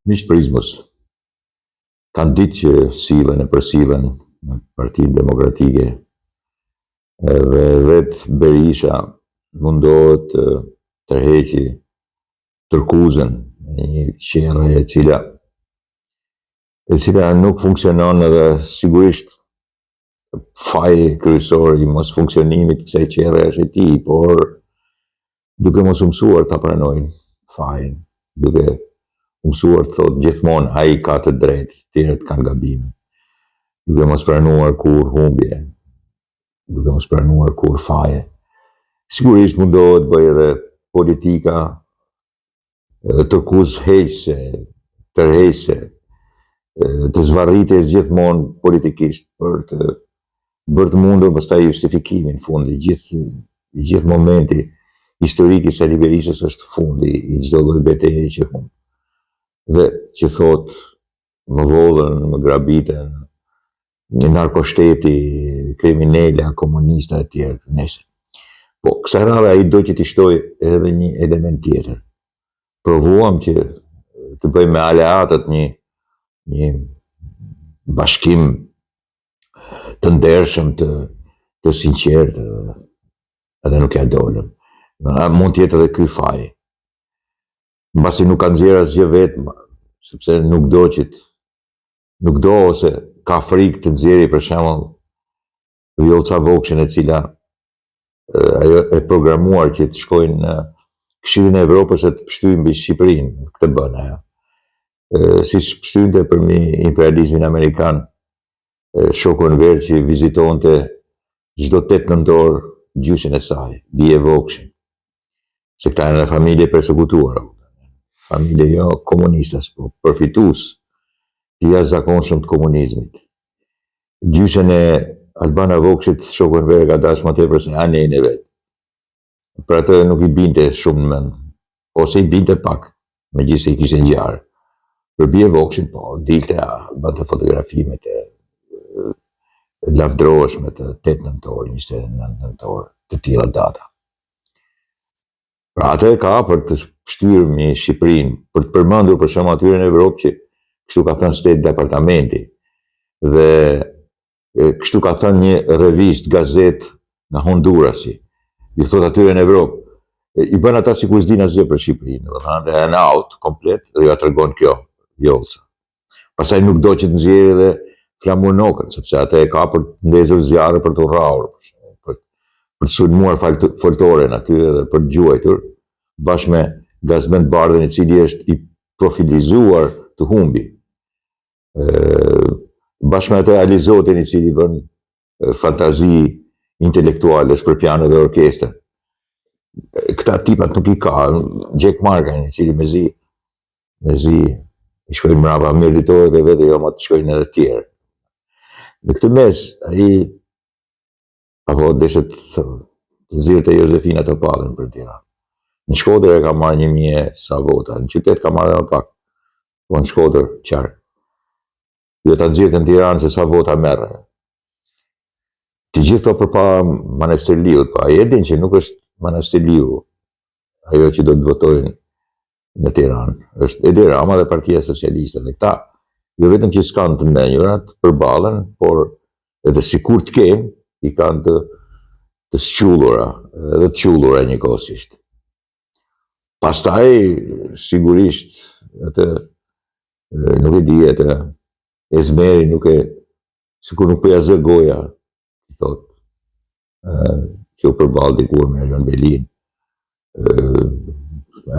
Miq të Prizmës, kanë ditë që sillen e përsillen në Partinë Demokratike edhe vetë Berisha mundohet të tërheqi tërkuzën e një qerre e cila e cila nuk funksionon edhe sigurisht faji kryesor i mosfunksionimit të kësaj qerre është i tij, por duke mos u mësuar ta pranojnë fajin, duke u mësuar të thotë gjithmonë ai ka të drejtë, të tjerët kanë gabime, duke mos pranuar kurrë humbje, duke mos pranuar kurrë faje. Sigurisht mundohet të bëjë edhe politika tërkuzëheqëse, tërheqëse, të zvarritjes gjithmonë politikisht për të bërë të mundur pastaj justifikimin fundi, gjithë gjithë momenti historik i Sali Berishës është fundi i çdo lloj beteje që humb. Dhe që thotë më vodhën, më grabitën, një narkoshteti, kriminela, komunista e tjerë, nëse. Po, kësaj radhe ai do që t'i shtojë edhe një element tjetër. Provuam që të bëjmë me aleatët një, një bashkim të ndershëm, të, të sinqertë, edhe nuk ia dolëm. Mund të jetë edhe ky faj. Mbasi nuk ka nxjerrë asgjë vetë, sepse nuk do që të nuk do ose ka frikë të nxjerrë për shembull Vjollca Vokshin e cila ajo e programuar që të shkojë në Këshillin e Evropës e të pështyjë mbi Shqipërinë, këtë bën ajo. Siç pështynte përmbi imperializmin amerikan, shoku Enver që vizitonte çdo 8 nëntor gjyshin e saj, Bije Vokshin. Se këta janë familje e persekutuar, familje jo komunistas, po përfitues të jashtëzakonshëm të komunizmit. Gjyshen e Albana Vokshit, shoku Enver e ka dashur më tepër se anen e vet. Për atë nuk i binte shumë në mend, ose i binte pak, megjithëse i kishte ngjarë. Për Bije Vokshin, po, dilte, bënte fotografi me të, lavdrohesh me të 8 nëntor, 29 nëntor, të tilla data. Pra atë e ka për të shtyrë me Shqipërinë, për të përmendur për shembull atyre në Evropë që kështu ka thënë State Departamenti dhe kështu ka thënë një revistë, gazetë nga Hondurasi. I thotë atyre në Evropë, i bën ata sikur s'dinë asgjë për Shqipërinë, domethënë dhe janë out komplet dhe jua tregon kjo Vjollca. Pastaj nuk do që të nxjerrë edhe Flamur Nokën, sepse atë e ka për të ndezur zjarre për të rrahur, për shembull, për për të sulmuar foltoren aty edhe për të gjuajtur, bashkë me Gazmend Bardhin i cili është i profilizuar të humbi. Bashkë me atë Alizotin i cili bën fantazi intelektuale, është për piano dhe orkestër. Këta tipat nuk i ka, Gjekmarkajn i cili mezi, mezi i shkojnë mrapa mirditorët e vet, jo ma të shkojnë edhe tjerë. Në këtë mes, ai apo deshe të nxirrte Jozefina Topallin për Tiranë. Në Shkodër e ka marrë një mijë e sa vota, në qytet ka marrë edhe më pak, po në Shkodër qark. Jo ta nxirrte në Tiranë se sa vota merr. Të gjithë këto përpara Manastirliut, po ai e din që nuk është Manastirliu ajo që do të votojnë në Tiranë. Është Edi Rama dhe Partia Socialiste dhe këta jo vetëm që s'kanë të ndenjura të përballen, por edhe sikur të kenë, i kanë të të squllura edhe të qullura njëkohësisht. Pastaj, sigurisht, atë nuk e di atë Ezmeri nuk e sikur nuk po ia zë goja, i thotë, që u përball dikur me Erion Velinë.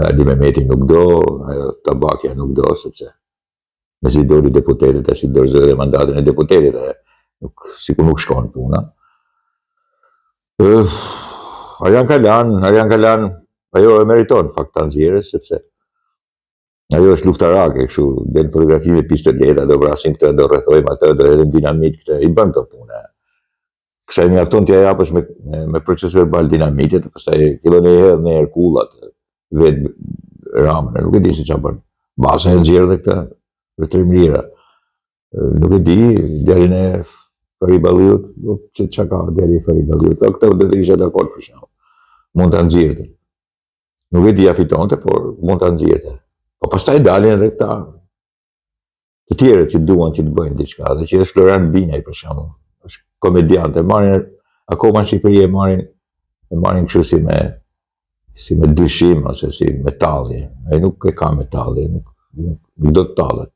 Ali Mehmeti nuk do, ajo Tabakja nuk do, sepse mezi doli deputete, tash i dorëzoi edhe mandatin e deputetit, e nuk, sikur nuk shkon puna. Uh, Arjan Kalan, Arjan Kalan, ajo e meriton fakt ta nxjerrë, sepse Ajo është luftarake, kështu, del fotografi me pistoleta, do vrasim këtë, do rrethojmë atë, do hedhim dinamit këtë, i bën këto punë. Kësaj mjafton t'ia japësh me, me, me proces verbal dinamitet, pastaj fillon e hedh në erë kullat, vetë Ramën, nuk e di se çfarë bën. Mbase e nxjerr dhe këtë për trimëria. Nuk e di, djalin e Fahri Balliut, që çka ka djali i Fahri Balliut, këtë do të isha dakord për shembull. Mund ta nxirrte. Nuk e di a fitonte, por mund ta nxirrte. Po pastaj dalin edhe këta. Të tjerët që duan që të bëjnë diçka, dhe që është Florian Binaj për shembull, është komediant, e marrin akoma në Shqipëri e marrin e marrin kështu si me si me dyshim ose si me tallje. Ai nuk e ka me tallje, nuk, nuk, nuk do të tallet.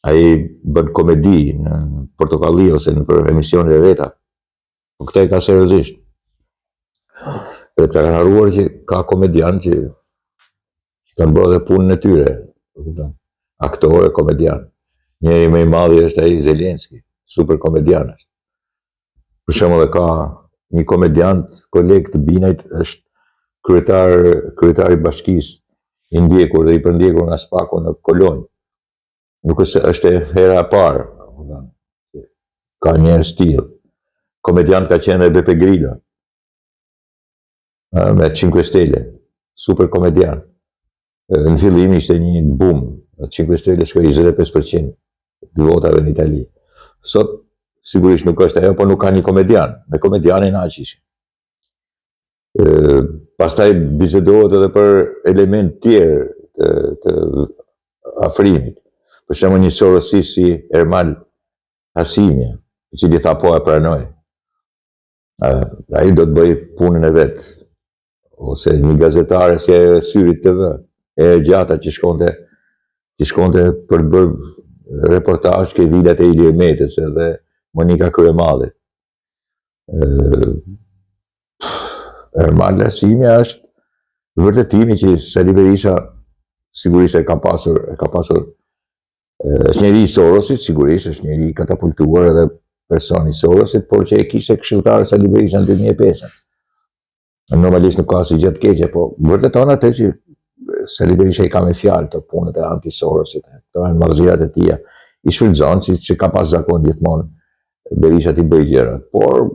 Ai bën komedi në Portokalli ose nëpër emisionet e veta. Po këtë e ka seriozisht. Dhe këta kanë harruar që ka komedian që, që kanë bërë dhe punën e tyre. Aktorë, komedian. Njëri më i madhi është ai Zelenski, super komedian është. Për shembull dhe ka një komediant, koleg të Binajt, është kryetar, kryetar i bashkisë, i ndjekur dhe i përndjekur nga Spaku në Kolonjë. Nuk është është hera e parë, ka njerëz të tillë. Komediant ka qenë dhe Beppe Grillo. Me Cinque Stelle, super komedian. Në fillim ishte një boom, Cinque Stelle shkoi 25% të votave në Itali. Sot sigurisht nuk është ajo, por nuk ka një komedian. Me komedianin aq ishin. Pastaj bisedohet edhe për element tjerë të, të afrimit. Për shembull një sorosist si Ermal Hasimja, i cili tha po e pranoj. Ai do të bëjë punën e vet. Ose një gazetare si ajo e Syrit TV, e gjata që shkonte që shkonte për të bërë reportazh ke vilat e Ilir Metës edhe Monika Kryemadhit. Ermal Hasimja është vërtetimi që Sali Berisha sigurisht e ka pasur, e ka pasur është njeri i Sorosit, sigurisht është njeri i katapultuar edhe person i Sorosit, por që e kishte këshilltar Sali Berisha në 2005. Normalisht nuk ka asgjë të keqe, po vërteton atë që Sali Berisha i ka me fjalë të punët e anti-Sorosit, këto janë marrëzirat e tija, i shfrytëzon si që ka pas zakon gjithmonë Berisha t'i bëjë gjërat, por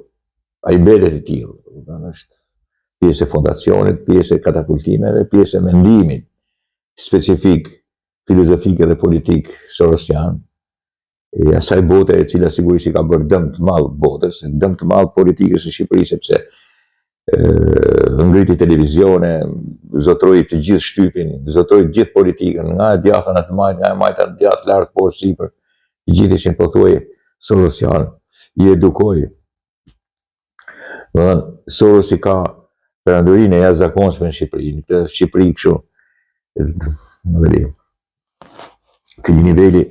ai mbetet i tillë, do është pjesë e fondacionit, pjesë e katapultimeve, pjesë e mendimit specifik, filozofik edhe politik sorosian, i asaj bote e cila sigurisht i ka bërë dëm të madh botës, dëm të madh politikës në Shqipëri sepse e, ngriti televizione, zotëroi të gjithë shtypin, zotëroi të gjithë politikën, nga e djathta në të majtë, nga e majta në djathtë, lart, poshtë, sipër, të gjithë ishin pothuaj sorosian, i edukoi. Domethënë, Sorosi ka perandorinë e jashtëzakonshme në Shqipëri, në këtë Shqipëri kështu, nuk e di. Të një niveli,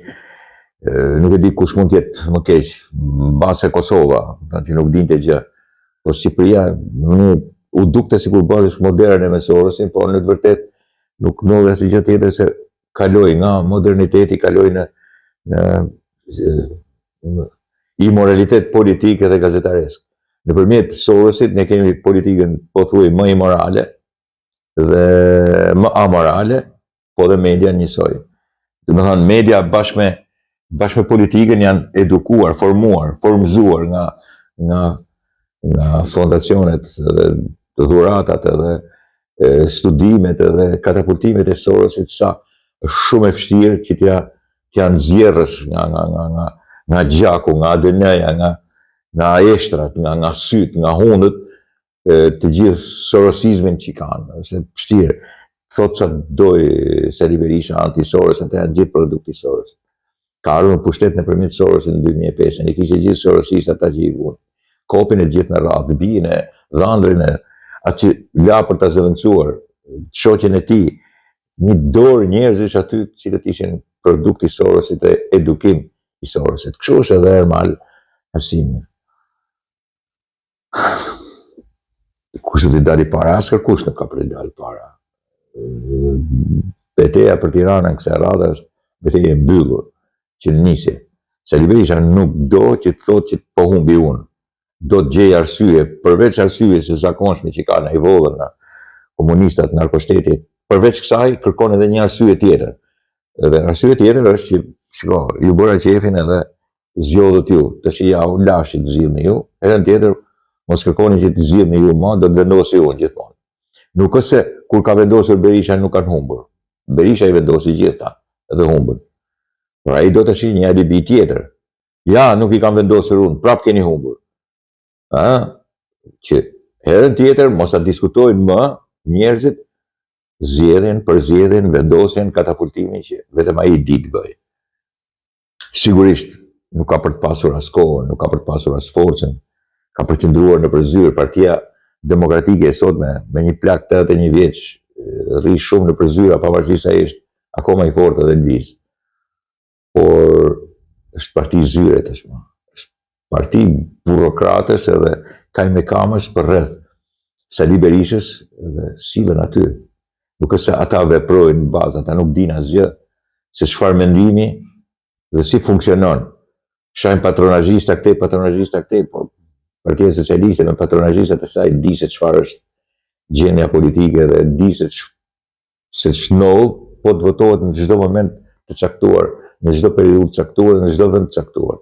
nuk e di kush mund të jetë më keq, mbase Kosova, domethënë që nuk dinte gjë. Po Shqipëria, në mënyrë u dukte sikur bëhesh moderne me Sorosin, por në të vërtetë nuk ndodhi asgjë tjetër se kaloi nga moderniteti, kaloi në në në imoralitet politik edhe gazetaresk. Nëpërmjet Sorosit ne kemi politikën pothuaj më imorale dhe më amorale, po dhe media njësoj. Domethënë, media bashkë me, bashkë me politikën janë edukuar, formuar, formëzuar nga, nga, nga fondacionet dhe dhuratat edhe studimet edhe katapultimet e Sorosit sa është shumë e vështirë që t'ia t'ia nxjerrësh nga nga nga nga nga gjaku, nga ADN-ja, nga nga eshtrat, nga nga sytë, nga hundët, të gjithë sorosizmin që kanë, është e vështirë. Thotë ça dojë Sali Berisha anti-Soros, ata janë gjithë produkt i Soros. Ka ardhur në pushtet nëpërmjet Sorosit në 2005, i kishte gjithë sorosistë ata që i vunë. Kopin e gjithë me radhë, të bijën e dhëndrin e atë që la për ta zëvendësuar, shoqen e tij, një dorë njerëzish aty të cilët ishin produkt i Sorosit e edukim i Sorosit. Kështu është edhe Ermal Hasimi. Kush do t'i dali para? As kërkush nuk ka për t'i dalë para. Beteja për Tiranën kësaj radhe është betejë e mbyllur që në nisje. Sali Berisha nuk do që të thotë që po humbi unë. Do të gjejë arsye, përveç arsyes së zakonshme që ka në Ivollën, në komunistat, narkoshteti, përveç kësaj kërkon edhe një arsye tjetër. Edhe arsye tjetër është që, shiko, ju bëra qefin edhe zgjodhët ju, tash ja u lashë të zgjidhni ju, herën tjetër mos kërkoni që të zgjidhni ju më, do të vendosi unë gjithmonë. Nuk është se kur ka vendosur Berisha nuk kanë humbur. Berisha i vendosi gjitha dhe humbën. Por ai do tash një alibi tjetër. Ja, nuk i kam vendosur unë, prap keni humbur. Ë? Që herën tjetër mos ta diskutojnë më njerëzit zgjedhjen, përzgjedhjen, vendosjen, katapultimin që vetëm ai di të bëjë. Sigurisht, nuk ka për të pasur as kohën, nuk ka për të pasur as forcën, ka për të qëndruar nëpër zyrë, partia demokratike e sotme, me një plak 81 vjeç, rri shumë nëpër zyra, pavarësisht se ai është akoma i fortë dhe lëviz. Por është parti zyre tashmë. Është parti burokratësh edhe kajmekamësh përreth Sali Berishës dhe sillen aty. Nuk është se ata veprojnë në bazë, ata nuk dinë asgjë se çfarë mendimi dhe si funksionon. Shajnë patronazhista këtej, patronazhista këtej, por Partia Socialiste me patronazhistat e saj di se çfarë është gjendja politike dhe di se se ç'ndodh, po të votohet në çdo moment të caktuar, në çdo periudhë të caktuar, në çdo vend të caktuar.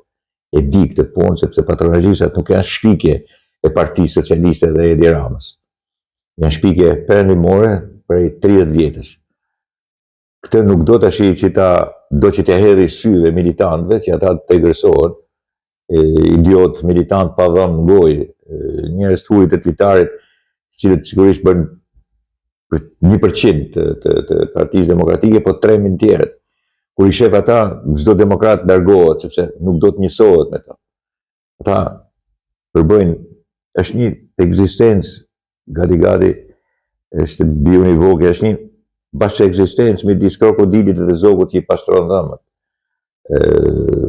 E di këtë punë sepse patronazhistat nuk janë shpikje e Partisë Socialiste dhe Edi Ramës. Janë shpikje perëndimore prej 30 vjetësh. Këtë nuk do tashi që ta do që t'ia hedhi syve militantëve që ata të egërsohen, idiot militant pa dhëmbë në gojë, njerëz të hurit e të litarit, të cilët sigurisht bëjnë 1% të, të, të Partisë Demokratike, po trembin tjerët. Kur i shef ata, çdo demokrat largohet, sepse nuk do të njësohet me ta. Ata përbëjnë, është një ekzistencë gati gati, është biunivoke, është një bashkëekzistencë midis krokodilit dhe zogut që i pastron dhëmbët.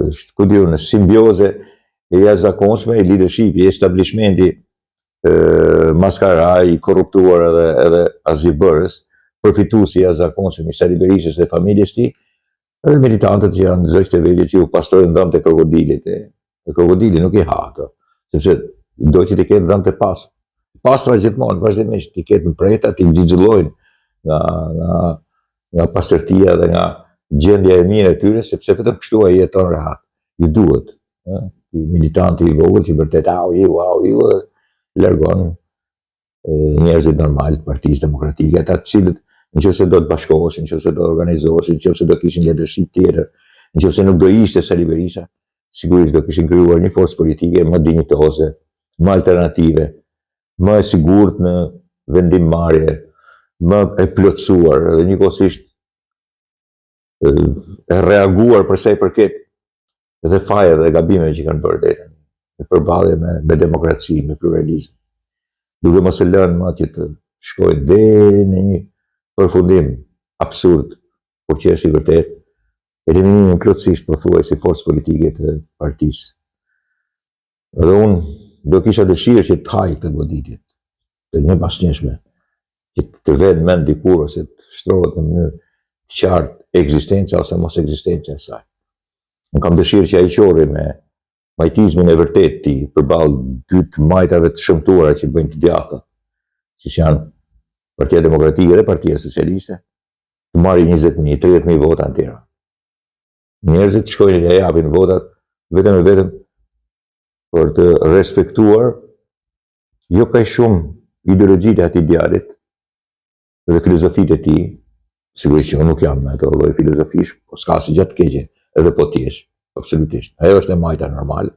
Është, ku di unë, simbiozë e jashtëzakonshme e leadershipi, establishmenti maskara i korruptuar edhe edhe asgjëbërës, përfituesi i jashtëzakonshëm i Sali Berishës dhe familjes tij, edhe militantët që janë zogjtë e vegjël që u pastrojnë dhëmbët e krokodilit, e, e krokodili nuk i ha ato, sepse do që t'i ketë dhëmbët e pastra. Pastra gjithmonë, vazhdimisht, t'i ketë mprehta, t'i xixëllojnë nga, nga, nga pastërtia dhe nga gjendja e mirë e tyre, sepse vetëm kështu ai jeton rehat. Ju duhet, ë, militanti i vogël që vërtet au iu au iu largon njerëzit normal të Partisë Demokratike, ata të cilët në qoftë se do të bashkoheshin, në qoftë se do organizoheshin, në qoftë se do kishin leadership tjetër, në qoftë se nuk do ishte Sali Berisha, sigurisht do kishin krijuar një forcë politike më dinjitoze, më alternative, më e sigurt në vendimmarrje, më e plotësuar dhe njëkohësisht e reaguar për sa i përket dhe fajeve dhe gabimeve që kanë bërë deri tani në përballje me, me demokraci, me pluralizm, duke mos e lënë më që të shkojë deri në një përfundim absurd, por që është i vërtetë, eliminimin plotësisht pothuaj si forcë politike të partisë. Dhe unë do kisha dëshirë që të hajë këtë goditje të njëpasnjëshme, që të vetë në mend dikur ose të shtrohet në mënyrë të qartë ekzistenca ose mos ekzistenca e saj. Unë kam dëshirë që ai qorri me majtizmin e vërtetë të tij përballë dy të majtave të shëmtuara që bëjnë të djathta, siç janë Partia Demokratike dhe Partia Socialiste, të marrë 20.000, 30.000 vota në Tiranë. Njerëzit shkojnë e ia japin votat vetëm e vetëm për të respektuar jo kaq shumë ideologjitë e atij djalit dhe filozofitë e tij, sigurisht që unë nuk jam me ato lloj filozofish, po s'ka asgjë të keqe, edhe po të jesh, absolutisht. Ajo është e majta normale.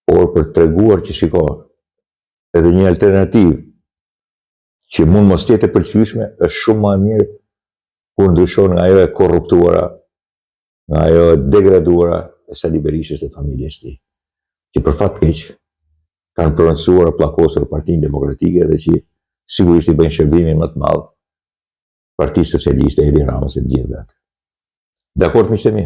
Por për të treguar që shiko, edhe një alternativë që mund mos të jetë e pëlqyeshme, është shumë më e mirë kur ndryshon nga ajo e korruptuara, nga ajo e degraduara e Sali Berishës dhe familjes tij, që për fat keq kanë pronësuar e pllakosur Partinë Demokratike dhe që sigurisht i bëjnë shërbimin më të madh Partisë Socialiste, Edi Ramës e të gjithëve aty. Dakord miqtë e mi.